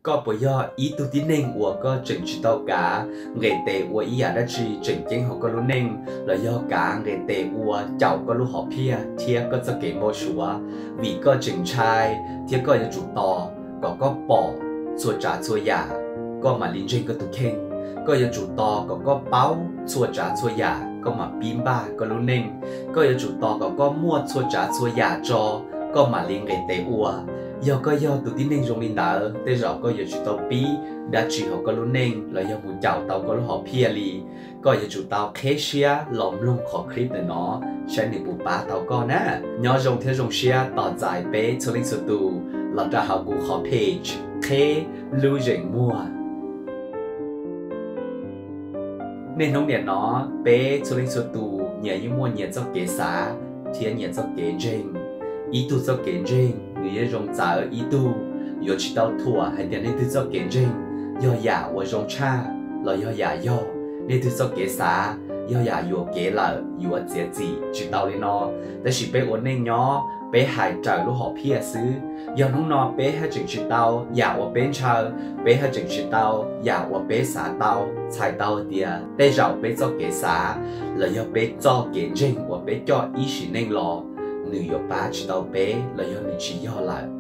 Koj puas yog ib tug tib neeg uas koj tseem tsis tau kav nqes tes ua ib yam dab tsi tseem ceeb hauv koj lub neej, los yog kav nqes tes ua caum koj lub hom phiaj thiab koj txoj kev npau suav? Vim koj tseem ntshai, thiab koj yuav tsum tos kom koj pom txhua tsav txhua yam, koj mam li ntseeg koj tus kheej. Koj yuav tsum tos kom koj paub txhua tsav txhua yam, koj mam pib npaj koj lub neej. Koj yuav tsum tos kom koj muaj txhua tsav txhua yam tso, koj mam li nqes tes ua. Yog koj yog tus tib neeg zoo li ntawd, tej zaum koj yuav tsis tau pib dab tsi hauv koj lub neej los yog mus caum tau koj lub hom phiaj li. Koj yuav tsum tau qheb siab los mloog qhov clip ntawm no, saib nws puas pab tau koj na. Nyob zoo thiab zoo siab tos txais peb txhua leej txhua tus los rau hauv kuv qhov page Qheb Lub Zeem Muag. Niaj hnub nim no, peb txhua leej txhua tus nyias yeej muaj nyias txoj kev xav thiab nyias txoj kev ntseeg. Ib tug txoj kev ntseeg nws yeej zoo txawv ib tug, yuav tsis tau thuam hais tias nej twg txoj kev ntseeg yog yam uas zoo tshaj los yog yam yog, nej twg txoj kev xav yog yam yuam kev lawm yuav txiav txim tsis tau li no. Tab sis peb ua neej nyob peb hais raws lub hom phiaj xwb. Yog hnub no peb haj tseem tsis tau yam uas peb ntshaw, peb haj tseem tsis tau yam uas peb xav tau, txhais tau tias tej zaum peb txoj kev xav los yog peb txoj kev ntseeg uas peb coj ib sim neej los, nws yuav pab tsis tau peb los yog nws tsis yog lawm.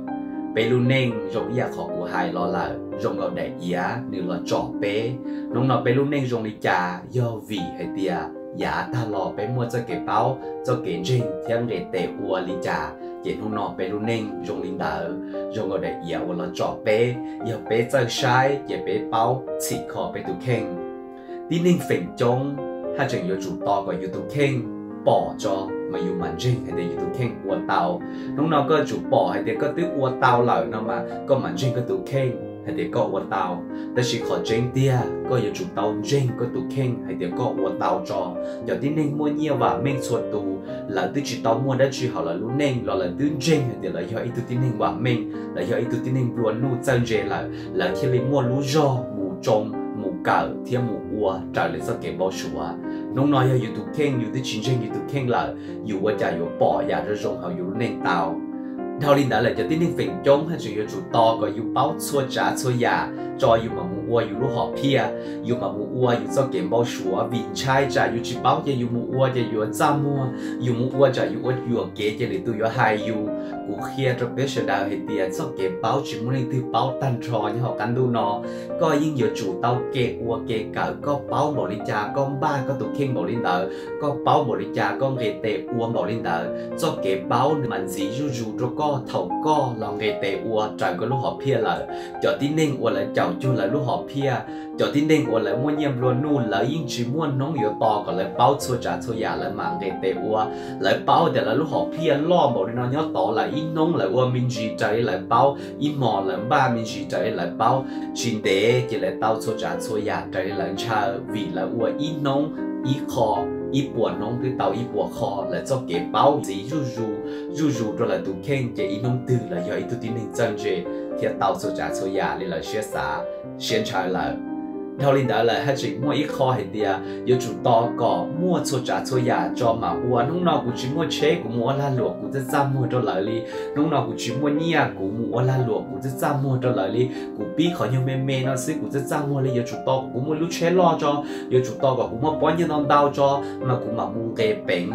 Peb lub neej zoo ib yam qhov kuv hais los lawm, zoo nkaus daim iav nws los tsom peb. Hnub no peb lub neej zoo li cas yog vim hais tias yav tag los peb muaj txoj kev paub, txoj kev ntseeg thiab nqes tes ua li cas, ces hnub no peb lub neej zoo li ntawd, zoo nkaus daim iav uas los tsom peb. Yog peb txawj saib ces peb paub txhim kho peb tus kheej. Tib neeg feem coob haj tseem yuav tsum tos kom yus tus kheej pom tso mas yus mam ntseeg hais tias yus tus kheej ua tau. Hnub no koj yuav tsum pom hais tias koj twb ua tau lawm no mas koj mam ntseeg koj tus kheej hais tias koj ua tau. Tab sis qhov tseeb tiag koj yuav tsum tau ntseeg koj tus kheej hais tias koj ua tau tso. Cov tib neeg muaj nyiaj vam meej txhua tus, lawv twb tsis tau muaj dab tsi hauv lawv lub neej los lawv twb ntseeg hais tias lawv yog ib tug tib neeg vam meej, lawv yog ib tug tib neeg nplua nuj txawj ntse lawm, lawv thiaj li muaj lub zog mus tsoo, mus kawm thiab mus ua raws lawv txoj kev npau suav. Hnub no yog yus tus kheej yus twb tsis ntseeg yus tus kheej lawm, yus ua cas yuav pom yam zoo zoo hauv yus lub neej tau? Dhau li ntawd lawm cov tib neeg feem coob haj tseem yuav tsum tos kom yus paub txhua tsav txhua yam tso yus mam mus ua yus lub hom phiaj, yus mam mus ua yus txoj kev npau suav, vim ntshai tsam yus tsis paub ces yus mus ua ces yuav txaj muag, yus mus ua tsam yus ua yuam kev ces lwm tus yuav hais yus. Kuv qhia rau peb sawv daws hais tias txoj kev paub tsis muaj leej twg paub tag nrho nyob hauv qab ntuj no. Koj yeej yuav tsum tau kev ua kev kawm, koj paub npaum li cas koj npaj koj tus kheej npaum li ntawd, koj paub npaum li cas koj nqis tes ua npaum li ntawd. Txoj kev paub nws mas ntxiv zuj zus rau koj thaum koj los nqis tes ua raws koj lub hom phiaj lawm. Cov tib neeg uas lawv caum cuag lawv lub hom phiaj, cov tib neeg uas lawv muaj nyiaj nplua nuj, lawv yeej tsis muaj hnub yuav tos kom lawv paub txhua tsav txhua yam lawv mam nqis tes ua. Lawv paub tias lawv lub hom phiaj loj npaum li no nyob tod lawm, ib hnub lawv ua me ntsis raws li lawv paub, ib hmos lawv npaj me ntsis raws li lawv paub, tsis ntev ces lawv tau txhua tsav txhua yam raws li lawv ntshaw, vim lawv ua ib hnub ib qho, ib puas hnub twb tau ib puas qho. Lawv txoj kev paub ntxiv zuj zus, zuj zus rau lawv tus kheej, ces ib hnub twg lawv yog ib tug tib neeg txawj ntse thiab tau txhua tsav txhua yam li lawv siab xav, siab ntshaw lawm. Dhau li ntawd lawm haj tseem muaj ib qho hais tias yuav tsum tos kom muaj txhua tsav txhua yam tso mam ua. Hnub no kuv tsis muaj tsheb, kuv mus ua lag luam kuv txaj txaj muag rau lawv li. Hnub no kuv tsis muaj nyiaj, kuv mus ua lag luam kuv txaj txaj muag rau lawv li. Kuv pib qhov nyuag me me no xwb kuv txaj txaj muag li. Yuav tsum tos kom kuv muaj lub tsheb loj tso, yuav tsum tos kom kuv muaj pob nyiaj ntau ntau tso, mas kuv mam mus nqes peev.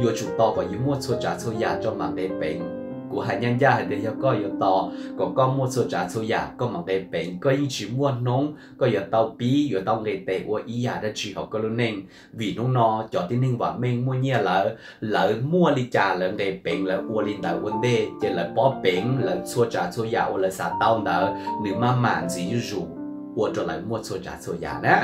Yuav tsum tos kom yus muaj txhua tsav txhua yam tso mam nqes peev. Kuv hais ncaj ncaj hais tias yog koj yuav tos kom koj muaj txhua tsav txhua yam koj mam nqes peev, koj yeej tsis muaj hnub koj yuav tau pib, yuav tau nqis tes ua ib yam dab tsi hauv koj lub neej. Vim hnub no cov tib neeg vam meej muaj nyiaj lawm, lawv muaj li cas lawv nqes peev, lawv ua li ntawd ua ntej, ces lawv pob peev, lawv txhua tsav txhua yam uas lawv xav tau ntawd nws maj mam ntxiv zuj zus, ua rau lawv muaj txhua tsav txhua yam na.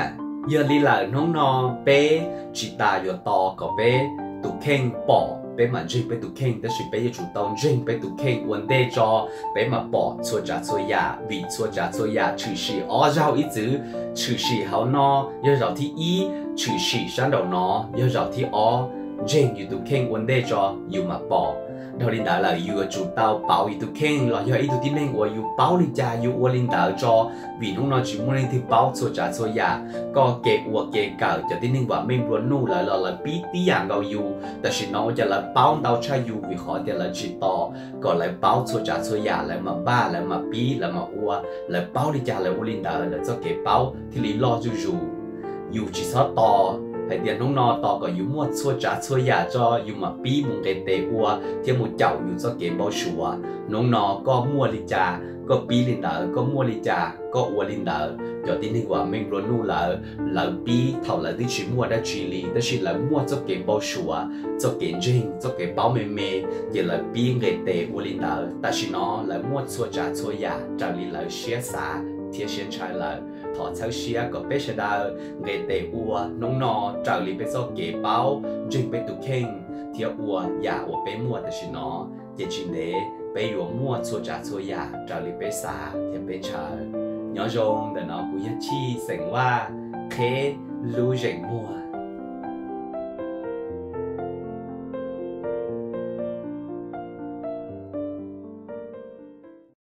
Yog li lawm hnub no peb tsis tas yuav tos kom peb tus kheej pom peb mam ntseeg peb tus kheej, tab sis peb yuav tsum tau ntseeg peb tus kheej ua ntej tso, peb mam pom txhua tsav txhua yam. Vim txhua tsav txhua yam tshwm sim ob zaug ib txwm, tshwm sim hauv no yog zaum thib ib, tshwm sim sab nraum no yog zaum thib ob. Ntseeg yus tus kheej ua ntej tso yus mam pom. Dhau li ntawd lawm yus yuav tsum tau pauv yus tus kheej los yog ib tug tib neeg uas yus paub li cas yus ua li ntawd tso, vim hnub no tsis muaj leej twg paub txhua tsav txhua yam. Koj kev ua kev kawm cov tib neeg vam meej nplua nuj lawv los lawv pib tib yam nkaus yus, tam sim no ua cas lawv paub ntau tshaj yus? Vim qhov tias lawv tsis tos kom lawv paub txhua tsav txhua yam lawv mam npaj, lawv mam pib, lawv mam ua. Lawv paub li cas lawv ua li ntawd, lawv txoj kev paub thiaj li loj zuj zus. Yus tsis txhob tos hais tias hnub no tos kom yus muaj txhua tsav txhua yam tso yus mam pib mus nqes tes ua thiab mus caum yus txoj kev npau suav. Hnub no koj muaj li cas koj pib li ntawd, koj muaj li cas koj ua li ntawd. Cov tib neeg vam meej nplua nuj lawv, lawv pib thaum lawv twb tsis muaj dab tsi li, tab sis lawv muaj txoj kev npau suav, txoj kev ntseeg, txoj kev paub me me, ces lawv pib nqes tes ua li ntawd. Tam sim no lawv muaj txhua tsav txhua yam raws li lawv siab xav thiab siab ntshaw lawm. Thov txhawb siab kom peb sawv daws nqes tes ua hnub no raws li peb txoj kev paub, ntseeg peb tus kheej thiab ua yam uas peb muaj tam sim no, ces tsis ntev peb yuav muaj txhua tsav txhua yam raws li peb xav thiab peb ntshaw. Nyob zoo, ntawm no kuv yog Chij xeem Vaj, qheb lub zeem muag.